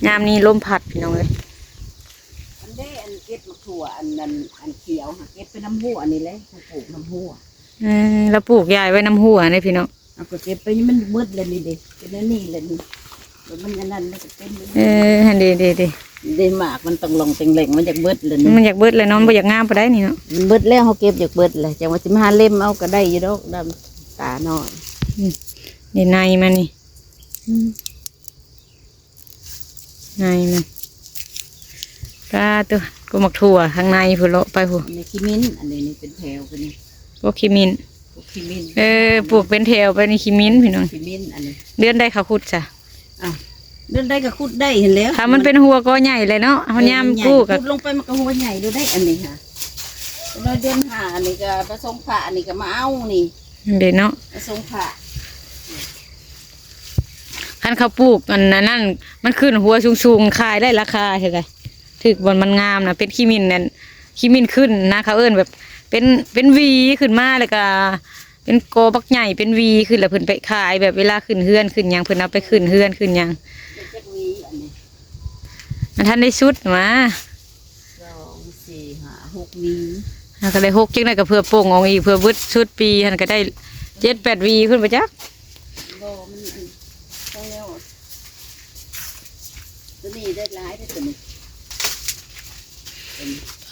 ຍາມນີ້ລົມພັດພີ່ນ້ອງເອີຍ. ອັນເດ້ ອັນເກັບໝາກຖົ່ວ ອັນນັ້ນ ອັນຂຽວຫະ ເກັບໄປນຳຮົ້ວນີ້ແຫຼະ ເຂົາປູກນຳຮົ້ວ. ເອີ ລາວປູກຢາຍໄວ້ນຳຮົ້ວເດ້ພີ່ນ້ອງ. ເອົາ ກໍເກັບໄປ ມັນເບິດແລ້ວນີ້ເດ້ ເປັນອັນນີ້ແຫຼະນີ້ ມັນອັນນັ້ນ ມັນກໍເຕັມໄປໝົດ. ເອີ ຫັ້ນເດ້ ເດ້ ເດ້ ໝາກມັນຕ້ອງລອງແຕ່ງແຫຼງ ມັນຢາກເບິດແລ້ວນີ້ ມັນຢາກເບິດແລ້ວເນາະ ມັນບໍ່ຢາກງາມປານໃດນີ້ເນາະ. ມັນເບິດແລ້ວ ເຮົາເກັບຢາກເບິດແຫຼະ ຈັ່ງວ່າຊິມາຫາເລັມເອົາກໍໄດ້ຢູ່ດອກ ດຳຕານ້ອຍ. ອືມ ນີ້ໃນມັນນີ້ ອືມ ໃນມັນ ປາໂຕ ກໍໝາກຖົ່ວຂ້າງໃນພຸ້ນ ເລາະໄປພຸ້ນ. ອັນນີ້ຂີ້ມິ້ນ ອັນນີ້ ນີ້ເປັນແຖວໄປນີ້ ພວກຂີ້ມິ້ນ ພວກຂີ້ມິ້ນ. ເອີ ປູກເປັນແຖວໄປນີ້ ຂີ້ມິ້ນພີ່ນ້ອງ. ຂີ້ມິ້ນອັນນີ້ ເດືອນໃດເຂົາຂຸດຊະ? ອ້າວ ເດືອນໃດກໍຂຸດໄດ້ຫັ້ນແຫຼະ ຖ້າມັນເປັນຫົວກໍໃຫຍ່ແຫຼະເນາະ ເຮົາຍາມກູ້ກໍ ເອີ ມັນໃຫຍ່ ຂຸດລົງໄປມັນກໍຫົວໃຫຍ່ຢູ່ໄດ໋ ອັນນີ້ຫະ. ເດືອນຫ້ານີ້ກໍປະສົງພະ ອັນນີ້ກໍມາເອົານີ້ ເດ້ເນາະ ປະສົງພະ. ຄັນເຂົາປູກອັນນັ້ນ ມັນຂຶ້ນຫົວສູງໆ ຂາຍໄດ້ລາຄາເທົ່າໃດ? ຖືກບ່ອນມັນງາມນະ ເປັນຂີ້ມິ້ນນັ້ນ ຂີ້ມິ້ນຂຶ້ນນະ ເຂົາເອີ້ນແບບເປັນ ເປັນຫວີຂຶ້ນມາ ແລ້ວກະເປັນກໍບັກໃຫຍ່ ເປັນຫວີຂຶ້ນ ແລ້ວເພິ່ນໄປຂາຍ ແບບເວລາຂຶ້ນເຮືອນຂຶ້ນຫຍັງ ເພິ່ນເອົາໄປຂຶ້ນເຮືອນຂຶ້ນຫຍັງ. ຈັກຫວີອັນນີ້? ມັນທັນໄດ້ສຸດຫວາ ສອງ ສີ່ ຫ້າ ຫົກ ຫວີ. ຫາກໍໄດ້ຫົກ ຈັ່ງໃດກໍເພື່ອປົ່ງອອກອີກ ເພື່ອເບິດສຸດປີຫັ້ນກໍໄດ້ເຈັດແປດຫວີພຸ້ນບໍ່ຈັກ. ບໍ່ ມັນອັນ ຂອງແນວ ຕົວນີ້ໄດ້ຫຼາຍເດ້ຕົວນີ້.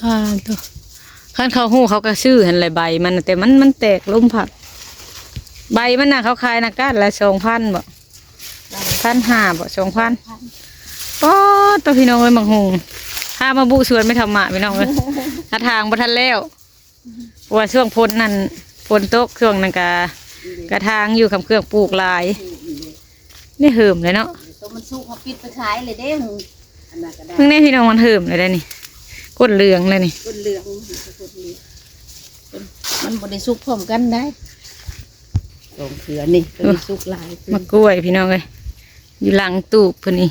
ອ່າ ໂຕ ຄັນເຂົາຮູ້ເຂົາກໍຊື້ຫັ້ນແຫຼະໃບມັນ ແຕ່ມັນ ມັນແຕກລົມພັດ. ໃບມັນນະ ເຂົາຂາຍນະ ກ້ານລະສອງພັນບໍ່? ພັນຫ້າບໍ່? ສອງພັນ. ປ້າໂຕ ພີ່ນ້ອງເອີຍ ໝາກຫຸ່ງ ພາມາບຸສວນແມ່ທຳມະ ພີ່ນ້ອງເອີຍ. ກະຖາງບໍ່ທັນແລ້ວ ເພາະວ່າຊ່ວງຝົນນັ້ນ ຝົນຕົກຊ່ວງນັ້ນກະ ກະຖາງຢູ່ ຄຳເຄື່ອງປູກຫຼາຍ. ນີ້ເຫີມເລີຍເນາະ ໂຕມັນສຸກເຮົາປິດໄປຂາຍເລີຍເດ້. ອັນນັ້ນກໍໄດ້ ເບິ່ງແດ່ພີ່ນ້ອງ ມັນເຫີມເລີຍໄດ໋ນີ້ ກົ້ນເຫຼືອງເລີຍນີ້ ກົ້ນເຫຼືອງ ມັນບໍ່ໄດ້ສຸກພ້ອມກັນໄດ໋ ສອງເທື່ອນີ້. ໂຕນີ້ສຸກຫຼາຍ ໝາກກ້ວຍພີ່ນ້ອງເອີຍ ຢູ່ຫຼັງຕູບເພິ່ນນີ້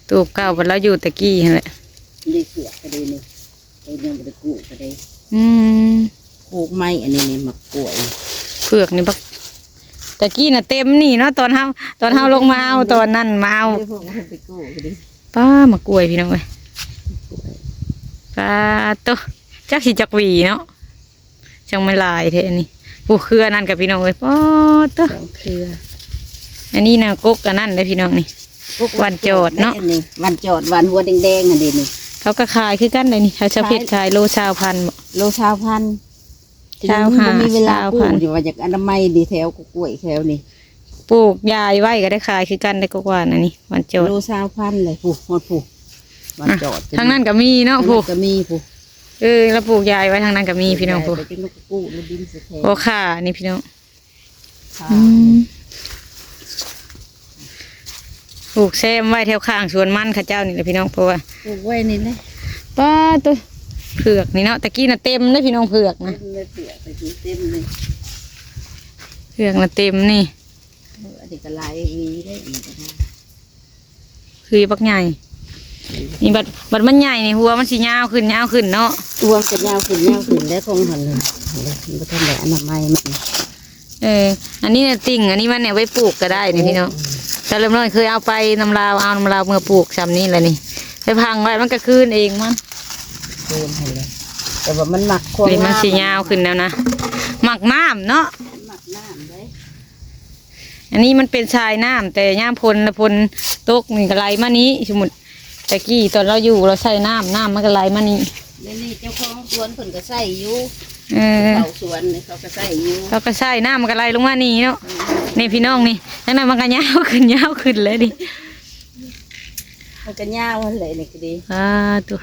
ຕູບເກົ່າເພິ່ນລາວຢູ່ແຕ່ກີ້ຫັ້ນແຫຼະ. ນີ້ເຜືອກກໍໄດ້ນີ້ ເພິ່ນຍັງບໍ່ໄດ້ກູ້ກໍໄດ້. ອືມ ປູກໃໝ່ ອັນນີ້ນີ້ໝາກກ້ວຍ ເຜືອກນີ້ບັກ ແຕ່ກີ້ນະເຕັມນີ້ເນາະ ຕອນເຮົາ ຕອນເຮົາລົງມາເອົາ ຕອນນັ້ນມາເອົາ. ນີ້ພວກມັນໄປກູ້ກໍໄດ້ ປ້າ ໝາກກ້ວຍພີ່ນ້ອງເອີຍ ກ້ວຍ ປ້າໂຕ ຈັກຊິຈັກຫວີເນາະ ຈັ່ງມັນຫຼາຍແທ້ອັນນີ້. ໂອ້ ເຄືອນັ້ນກະພີ່ນ້ອງເອີຍ ປ້າໂຕ ສອງເຄືອ. ອັນນີ້ນະ ກົກອັນນັ້ນເດ້ພີ່ນ້ອງນີ້ ກົກຫວ່ານຈອດເນາະ ອັນນີ້ຫວ່ານຈອດ ຫວ່ານຫົວແດງໆ ຫັ້ນເດ້ນີ້. ເຂົາກໍຂາຍຄືກັນເດ້ນີ້ ເຂົາຊາວເພັດຂາຍໂລຊາວພັນບໍ່? ໂລຊາວພັນ. ຊາວຫ້າ ບໍ່ມີເວລາ ຊາວພັນ ປູກຢູ່ ວ່າຢາກອະນາໄມດີແຖວກ້ວຍແຖວນີ້. ປູກຢາຍໄວ້ກໍໄດ້ຂາຍຄືກັນ ໄດ້ກວ່ານັ້ນນີ້ ຫວ່ານຈອດ ໂລຊາວພັນເລີຍ. ຜູ້ ຮອດຜູ້ ຫວ່ານຈອດ ທາງນັ້ນກໍມີເນາະ ທາງນັ້ນກໍມີຜູ້. ເອີ ລາວປູກຢາຍໄວ້ທາງນັ້ນກໍມີພີ່ນ້ອງຜູ້. ປູກຢາຍໄປ ບໍ່ຄ່ານີ້ພີ່ນ້ອງ. ອືມ ປູກແຊມໄວ້ແຖວຂ້າງສວນມັນເຂົາເຈົ້ານີ້ແຫຼະພີ່ນ້ອງ ເພາະວ່າປູກໄວ້ນີ້ແຫຼະ. ປ້າໂຕ ເຜືອກນີ້ເນາະ ແຕ່ກີ້ນະເຕັມເດ້ພີ່ນ້ອງ ເຜືອກນະ ເຕັມເລີຍ ເຜືອກ ແຕ່ກີ້ເຕັມເລີຍ ເຜືອກນະເຕັມນີ້. ເອີ ອັນນີ້ກໍຫຼາຍຫວີເດ້ ອັນນີ້ກໍໄດ້ ຄືບັກໃຫຍ່ນີ້. ບັດ ບັດມັນໃຫຍ່ນີ້ ຫົວມັນຊິຍາວຂຶ້ນ ຍາວຂຶ້ນເນາະ ຫົວມັນກໍຍາວຂຶ້ນ ຍາວຂຶ້ນແລ້ວ ຂອງຫັ້ນ ມັນບໍ່ທັນໄດ້ອະນາໄມມັນ. ເອີ ອັນນີ້ນະຕິ່ງ ອັນນີ້ມັນເອົາໄວ້ປູກກໍໄດ້ນີ້ພີ່ນ້ອງ. ສາວເລີ່ມນ້ອຍເຄີຍເອົາໄປນຳລາວ ເອົານຳລາວເມືອປູກຊ່ຳນີ້ແຫຼະນີ້ ໄປຝັງໄວ້ມັນກໍຄືນເອງມັນ ຄືນຫັ້ນແຫຼະ. ແຕ່ວ່າມັນມັກຄວາມ ນີ້ມັນຊິຍາວຂຶ້ນແລ້ວນະ ມັກນ້ຳເນາະ ມັນມັກນ້ຳເດ້. ອັນນີ້ມັນເປັນສາຍນ້ຳ ແຕ່ຍາມຝົນລະ ຝົນຕົກນີ້ກໍໄຫຼມານີ້. ສົມມຸດແຕ່ກີ້ຕອນລາວຢູ່ລາວໃສ່ນ້ຳ ນ້ຳມັນກໍໄຫຼມານີ້. ດຽວນີ້ເຈົ້າຂອງສວນເພິ່ນກໍໃສ່ຢູ່ ເອີ ເຂົາສວນນີ້ເຂົາກໍໃສ່ຢູ່ ເຂົາກໍໃສ່ ນ້ຳມັນກໍໄຫຼລົງມານີ້ເນາະ. ອືມ ນີ້ພີ່ນ້ອງນີ້ ທາງນັ້ນມັນກໍຍາວຂຶ້ນ ຍາວຂຶ້ນແລ້ວນີ້. ມັນກໍຍາວຫັ້ນແຫຼະ ນີ້ກໍດີ. ອ້າ ໂທ້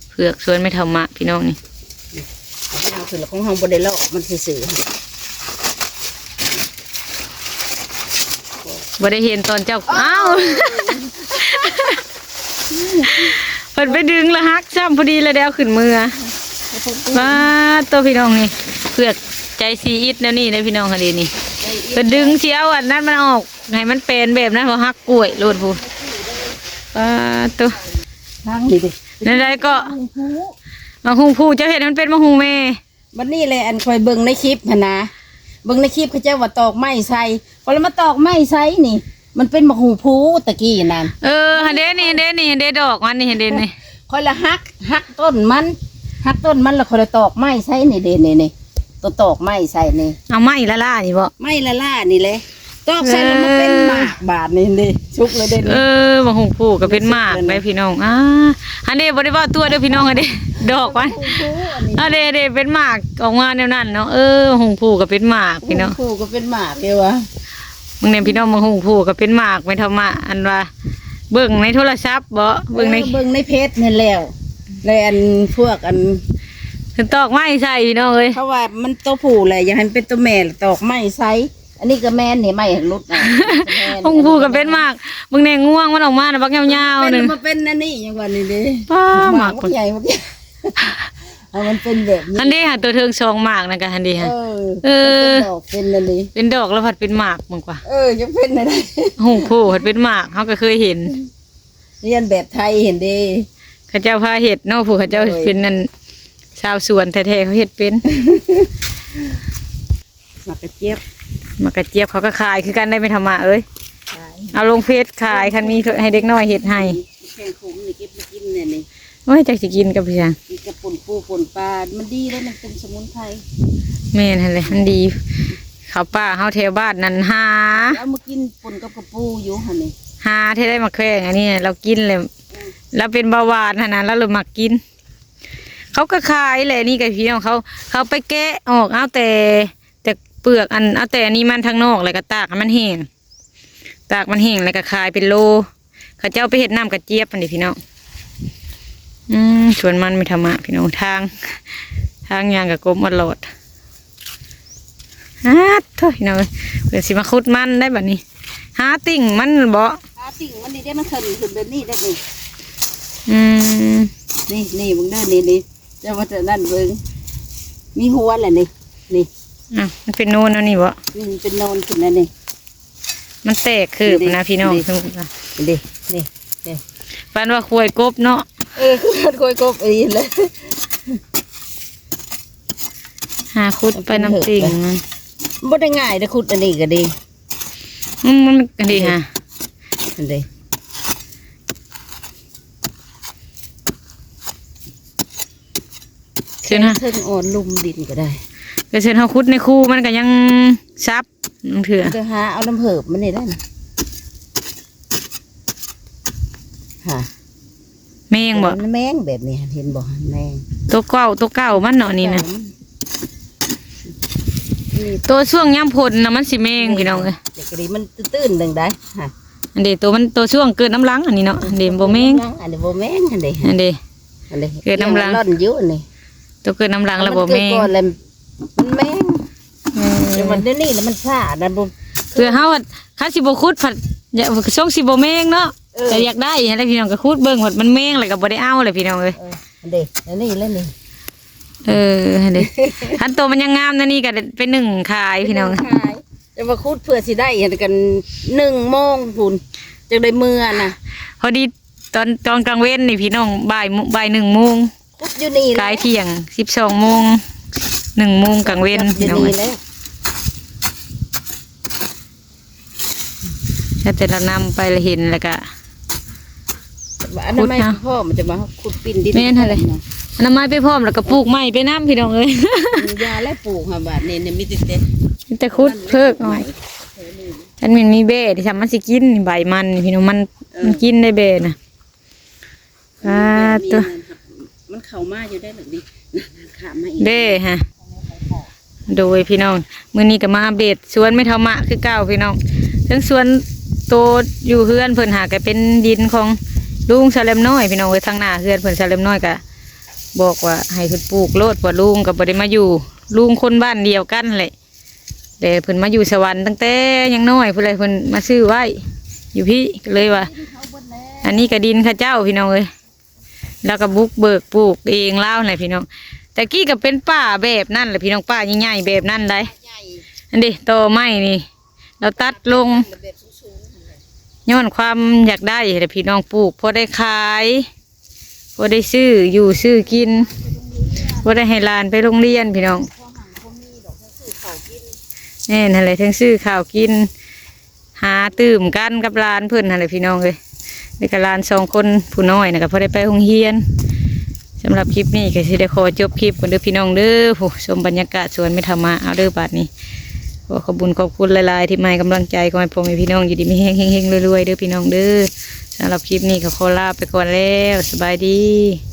ເຜືອກສວນແມ່ເຖົ້າມະ ພີ່ນ້ອງນີ້ ຍາວຂຶ້ນລະ ຂອງເຮົາບໍ່ໄດ້ເລາະມັນຊື່ໆ ບໍ່ໄດ້ເຫັນຕອນເຈົ້າ ອ້າວ ອ້າວ ເພິ່ນໄປດຶງລະຫັກຊ້ຳ ພໍດີລະໄດ້ເອົາຂຶ້ນເມືອ. ປາດໂທ້ ພີ່ນ້ອງນີ້ ເຜືອກໃຈຊີອິດແນວນີ້ເດ້ ພີ່ນ້ອງ. ອັນນີ້ນີ້ ເພິ່ນດຶງຊິເອົາອັນນັ້ນມັນອອກ ໃຫ້ມັນເປັນແບບນັ້ນ ບໍ່ຫັກກ້ວຍໂລດພຸ້ນ. ປາດໂທ້ ທາງນີ້ເດ້ ແນວໃດກໍ ໝາກຫຸ່ງພູ ເຈົ້າເຮັດໃຫ້ມັນເປັນໝາກຫຸ່ງແມ່. ບັດນີ້ແຫຼະ ອັນຂ້ອຍເບິ່ງໃນຄລິບຫັ້ນນະ ເບິ່ງໃນຄລິບເຂົາເຈົ້າວ່າຕອກໄມ້ໃສ່ ຂ້ອຍລະມາຕອກໄມ້ໃສ່ນີ້ ມັນເປັນໝາກຫຸ່ງພູຕະກີ້ນັ້ນ. ເອີ ຫັ້ນເດ້ນີ້ ຫັ້ນເດ້ນີ້ ຫັ້ນເດ້ດອກມັນນີ້ ຫັ້ນເດ້ນີ້. ຂ້ອຍລະຫັກ ຫັກຕົ້ນມັນ ຫັກຕົ້ນມັນລະຂ້ອຍລະຕອກໄມ້ໃສ່ນີ້ເດ້ ນີ້ ນີ້ ໂຕຕອກໄມ້ໃສ່ນີ້ ເອົາໄມ້ລ້າໆນີ້ບໍ? ໄມ້ລ້າໆນີ້ແຫຼະ ຕອກໃສ່ລະມາເປັນໝາກ ເອີ ບາດນີ້ເດ້ ສຸກແລ້ວເດ້ນີ້. ເອີ ໝາກຫຸ່ງພູກໍເປັນໝາກໄດ໋ພີ່ນ້ອງ. ອ່າ ຫັ້ນເດ້ ບໍ່ໄດ້ເວົ້າຕົວະເດີພີ່ນ້ອງ ຫັ້ນເດ້ ດອກມັນ ໝາກຫຸ່ງພູອັນນີ້ ອັນເດ້ ເດ້ເປັນໝາກອອກມາແນວນັ້ນເນາະ. ເອີ ໝາກຫຸ່ງພູກໍເປັນໝາກພີ່ນ້ອງ ໝາກຫຸ່ງພູກໍເປັນໝາກເດ້ວ່າ. ເບິ່ງແດ່ພີ່ນ້ອງ ໝາກຫຸ່ງພູກໍເປັນໝາກ ແມ່ນທຳມະ ອັນວ່າເບິ່ງໃນໂທລະສັບບໍ? ເບິ່ງໃນ ເອີ ເບິ່ງໃນເຟສນັ້ນແລ້ວ ແລະ ອັນພວກອັນ ເພິ່ນຕອກໄມ້ໃສ່ພີ່ນ້ອງເອີຍ. ເຂົາວ່າມັນໂຕຜູ້ແຫຼະ ຢາກໃຫ້ມັນເປັນໂຕແມ່ລະຕອກໄມ້ໃສ່. ອັນນີ້ກໍແມ່ນນີ້ ໄມ້ຫາກຫຼຸດນະ ໝາກຫຸ່ງພູກໍເປັນໝາກ. ເບິ່ງແດ່ງວງມັນອອກມານະ ບັກຍາວໆໜຶ່ງ ມັນເປັນອັນນີ້ຫຍັງວ່ານີ້ເດ້ ປ້າ ໝາກ ໝາກບັກໃຫຍ່ບັກໃຫຍ່ ເອົາມັນເປັນແບບນີ້ ຫັ້ນເດ້ຫາ ຕົວເທິງສອງໝາກນັ້ນກະຫັ້ນເດ້ຫາ. ເອີ ເອີ ເປັນດອກ ເປັນອັນນີ້ ເປັນດອກແລ້ວພັດເປັນໝາກ ເບິ່ງກວ່າ. ເອີ ຍັງເປັນໄດ້ ຫຸ່ງພູພັດເປັນໝາກ ເຮົາກໍເຄີຍເຫັນ ຮຽນແບບໄທຫັ້ນເດ້ ເຂົາເຈົ້າພາເຮັດເນາະ ຜູ້ເຂົາເຈົ້າ ໂດຍ ເປັນອັນຊາວສວນແທ້ໆ ເຂົາເຮັດເປັນ. ໝາກກະຈຽບ ໝາກກະຈຽບເຂົາກໍຂາຍຄືກັນໄດ໋ແມ່ທຳມະເອີຍ. ຂາຍ ເອົາລົງເຟສຂາຍ ຄັນມີໃຫ້ເດັກນ້ອຍເຮັດໃຫ້. ແກງຂົມນີ້ເກັບມາກິນແດ່ນີ້. ໂອ້ຍ ຈັກຊິກິນກັບຫຍັງ ກິນກັບປົ່ນປູ່ປົ່ນປາ ມັນດີເດ້ ມັນເປັນສະໝຸນໄພ. ແມ່ນຫັ້ນແຫຼະ ມັນດີ. ເຂົ້າປ່າເຮົາແຖວບ້ານນັ້ນຫາ ເອົາມາກິນປົ່ນກັບກະປູຢູ່ຫັ້ນນີ້ ຫາແທ້ໄດ໋ໝາກແຂ້ງອັນນີ້ ລາວກິນແລ້ວ ອືມ ລາວເປັນເບົາຫວານຫັ້ນນະ ລາວເລີຍມັກກິນ. ເຂົາກໍຂາຍແຫຼະ ນີ້ກໍພີ່ນ້ອງ ເຂົາ ເຂົາໄປແກະອອກ ເອົາແຕ່ ແຕ່ເປືອກ ອັນ ເອົາແຕ່ອັນນີ້ມັນທາງນອກ ແລ້ວກໍຕາກໃຫ້ມັນແຫ້ງ ຕາກມັນແຫ້ງ ແລ້ວກໍຂາຍເປັນໂລ. ເຂົາເຈົ້າໄປເຮັດນ້ຳກະຈຽບຫັ້ນເດພີ່ນ້ອງ. ອືມ ສວນມັນແມ່ທຳມະພີ່ນ້ອງ ທາງ ທາງຍ່າງກໍກົບມາຫຼອດ. ອາດໂທ້ ພີ່ນ້ອງເອີຍ ເພິ່ນຊິມາຂຸດມັນໄດ້ບັດນີ້ ຫາຕິ່ງມັນບໍ? ຫາຕິ່ງມັນນີ້ເດ້ ມັນຂຶ້ນ ຂຶ້ນແບບນີ້ໄດ້ນີ້. ອືມ ນີ້ ນີ້ເບິ່ງເດີ ນີ້ ນີ້ ເຈົ້າວ່າຈະນັ້ນເບິ່ງ ມີຫົວແຫຼະນີ້ ນີ້. ອ້າວ ມັນເປັນໂນນແນວນີ້ບໍ? ນີ້ມັນເປັນໂນນຂຶ້ນແລ້ວນີ້ ມັນແຕກຄືບນະພີ່ນ້ອງ. ນີ້ ນີ້ ນີ້ ນີ້ ປານວ່າຄວາຍກົບເນາະ. ເອີ ຄືຄວາຍກົບອີ່ຫຼີແຫຼະ ຫາຂຸດໄປນຳຕິ່ງມັນ ບໍ່ໄດ້ງ່າຍເດ້ ຂຸດອັນນີ້ກໍດີ. ອືມ ມັນ ອັນນີ້ຫາ ອັນນີ້ ເຊີນຫາ ເທິງອ່ອນລຸ່ມດິນກໍໄດ້ ແຕ່ເຊີນເຮົາຂຸດໃນຄູມັນກໍຍັງສັບ ບາງເທື່ອ ໄປຫາເອົານ້ຳເຫີບມັນນີ້ໄດ້ນະ ຫາ ແມງບໍ? ມັນແມງແບບນີ້ ເຫັນບໍ່ ແມງ ໂຕເກົ່າ ໂຕເກົ່າມັນເນາະ ນີ້ນະ ເກົ່າມັນ ນີ້ ໂຕຊ່ວງຍາມຝົນນະ ມັນຊິແມງ ແມງ ພີ່ນ້ອງເອີຍ ແຕ່ກໍດີ ມັນຕື້ນໆໜຶ່ງໄດ້ ຫາ ອັນເດ ໂຕມັນ ໂຕຊ່ວງເກີດນຳຫຼັງ ອັນນີ້ເນາະ ອັນເດ ບໍ່ແມງ ອັນນີ້ບໍ່ແມງ ອັນເດ ອັນເດ ເກີດນຳຫຼັງ ມັນລ່ອນຢູ່ນີ້ ໂຕເກີດນຳຫຼັງແລ້ວບໍ່ແມງ ມັນເກີດກ່ອນແລ້ວ ມັນແມງ ເອີ ແຕ່ວ່າດຽວນີ້ລະມັນຊ້ານະ ບໍ່ ເພື່ອເຮົາ ຄັນຊິບໍ່ຂຸດພັດ ຢາກ ຊົງຊິບໍ່ແມງເນາະ ເອີ ແຕ່ຢາກໄດ້ຫັ້ນແຫຼະພີ່ນ້ອງ ກໍຂຸດເບິ່ງ ພັດມັນແມງແລ້ວກໍບໍ່ໄດ້ເອົາແຫຼະພີ່ນ້ອງເອີຍ. ເອີ ອັນເດ ອັນນີ້ແຫຼະນີ້ ເອີ ຫັ້ນເດ ຄັນໂຕມັນຍັງງາມແນວນີ້ກໍໄປໜຶ້ງຂາຍພີ່ນ້ອງ ໄປໜຶ້ງຂາຍ ແຕ່ວ່າຂຸດເພື່ອຊິໄດ້ຫັ້ນກັນ ໜຶ່ງໂມງພຸ້ນ ຈັ່ງໄດ້ເມືອນະ ພໍດີ ຕອນ ຕອນກາງເວັນນີ້ພີ່ນ້ອງ ບ່າຍ ບ່າຍໜຶ່ງໂມງ ຂຸດຢູ່ນີ້ແຫຼະ ກາຍທ່ຽງ ສິບສອງໂມງ ໜຶ່ງໂມງກາງເວັນພີ່ນ້ອງເອີຍ ແລ້ວແຕ່ລະນຳໄປລະເຫັນແລ້ວກະ ອະນາໄມພ້ອມ ຈະມາຂຸດປິ່ນດິນ ແມ່ນຫັ້ນແຫຼະ ອະນາໄມໄປພ້ອມ ແລ້ວກະປູກໃໝ່ໄປນຳພີ່ນ້ອງເອີຍ ຢ່າແລະປູກຫາບາດນີ້ ມີແຕ່ ມີແຕ່ຂຸດເພີກເອົາ ຄັນແມ່ນມີແບ້ນີ້ ຊຳມັນຊິກິນໃບມັນນີ້ພີ່ນ້ອງ ມັນ ເອີ ມັນກິນໄດ້ແບ້ນະ. ອ່າ ໂຕ ມັນເຂົ້າມາຢູ່ໄດ້ແບບນີ້ ຂ້າມມາອີກ ເດ້ຮະ ໂດຍພີ່ນ້ອງ ມື້ນີ້ກໍມາອັບເດດສວນແມ່ເຖົ້າມະຄືເກົ່າພີ່ນ້ອງ ເທິງສວນໂຕຢູ່ເຮືອນເພິ່ນຫາກໍເປັນດິນຂອງ ລຸງສາວແຫຼມນ້ອຍ ພີ່ນ້ອງເອີຍ ທາງໜ້າເຮືອນເພິ່ນ ສາວແຫຼມນ້ອຍກະບອກວ່າໃຫ້ເພິ່ນປູກໂລດ ເພາະວ່າລຸງກະບໍ່ໄດ້ມາຢູ່ ລຸງຄົນບ້ານດຽວກັນແຫຼະ ແຕ່ເພິ່ນມາຢູ່ສະຫວັນຕັ້ງແຕ່ຍັງນ້ອຍພຸ້ນແຫຼະ ເພິ່ນມາຊື້ໄວ້ຢູ່ພີ້ ກະເລີຍວ່າ ອັນນີ້ກະດິນເຂົາເຈົ້າ ພີ່ນ້ອງເອີຍ ລາວກະບຸກເບີກປູກເອງລາວຫັ້ນແຫຼະ ພີ່ນ້ອງ ແຕ່ກີ້ກະເປັນປ່າແບບນັ້ນແຫຼະ ພີ່ນ້ອງ ປ່າໃຫຍ່ໆແບບນັ້ນໃດ໋ ອັນເດ ຕໍໄມ້ນີ້ ລາວຕັດລົງ ແບບສູງໆ ຍ້ອນຄວາມຢາກໄດ້ແຫຼະ ພີ່ນ້ອງ ປູກພໍໄດ້ຂາຍ ພໍໄດ້ຊື້ຢູ່ຊື້ກິນ ພໍໄດ້ໃຫ້ຫຼານໄປໂຮງຮຽນ ພີ່ນ້ອງ ແມ່ນຫັ້ນແຫຼະ ທັງຊື້ເຂົ້າກິນ ຫາຕື່ມກັນກັບຫຼານເພິ່ນຫັ້ນແຫຼະ ພີ່ນ້ອງເອີຍ ແລ້ວກະຫຼານສອງຄົນ ຜູ້ນ້ອຍນະກະພໍໄດ້ໄປໂຮງຮຽນ. ສຳລັບຄລິບນີ້ກະຊິໄດ້ຂໍຈົບຄລິບກ່ອນເດີ ພີ່ນ້ອງເດີ ຜູ້ຊົມບັນຍາກາດສວນແມ່ເຖົ້າມາ ເອົາເດີບາດນີ້ ຂໍຂອບບຸນຂອບຄຸນຫຼາຍໆ ທີ່ມາໃຫ້ກຳລັງໃຈ ຂໍໃຫ້ພໍ່ແມ່ພີ່ນ້ອງຢູ່ດີມີແຮງ ເຮັງໆລວຍໆເດີ ພີ່ນ້ອງເດີ. ສຳລັບຄລິບນີ້ກະຂໍລາໄປກ່ອນແລ້ວ ສະບາຍດີ.